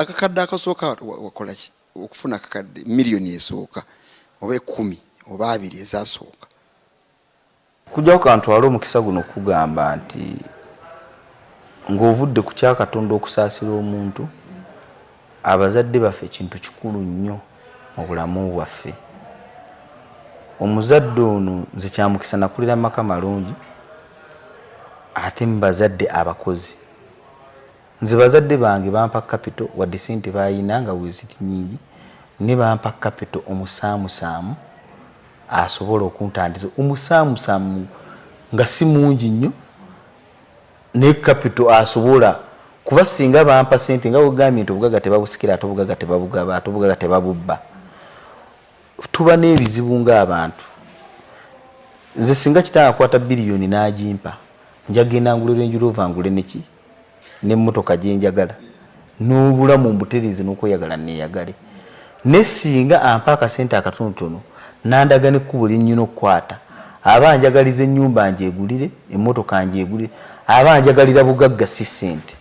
Akakadde akasooka wakola ki okufuna akakadde, miliyoni esooka oba 10 oba 20 ezasooka? Kujjako kantwale omukisa guno okugamba nti ng'ovudde ku kya Katonda okusaasira omuntu, abazadde baffe kintu kikulu nnyo mu bulamu bwaffe. Omuzadde ono, nze kyamukisa nakulira mu maka malungi ate mu bazadde abakozi. Nze bazadde bange bampa capital, wadde sente bayina nga weziri nyingi, ne bampa capital omusaamusaamu asobola okuntandiza, omusaamusaamu nga si mungi nnyo, naye capital asobola kuba singa bampa sente nga wegambye nti obugaga tebabusikira, ate obugaga tebabugaba, ate obugaga tebabubba. Tuba n'ebizibu ng'abantu. Nze singa kitange akwata biliyoni n'agimpa, njagenda ngule Range Rover, ngule neki n'emmotoka gyenjagala, n'obulamu mbutereeze, n'okweyagala neeyagale. Ne singa ampa akasente akatonotono nandaga n'ekkubo lyennyina okukwata, aba anjagaliza ennyumba ngyegulire, emmotoka ngyegulire, aba anjagalira bugagga, si ssente.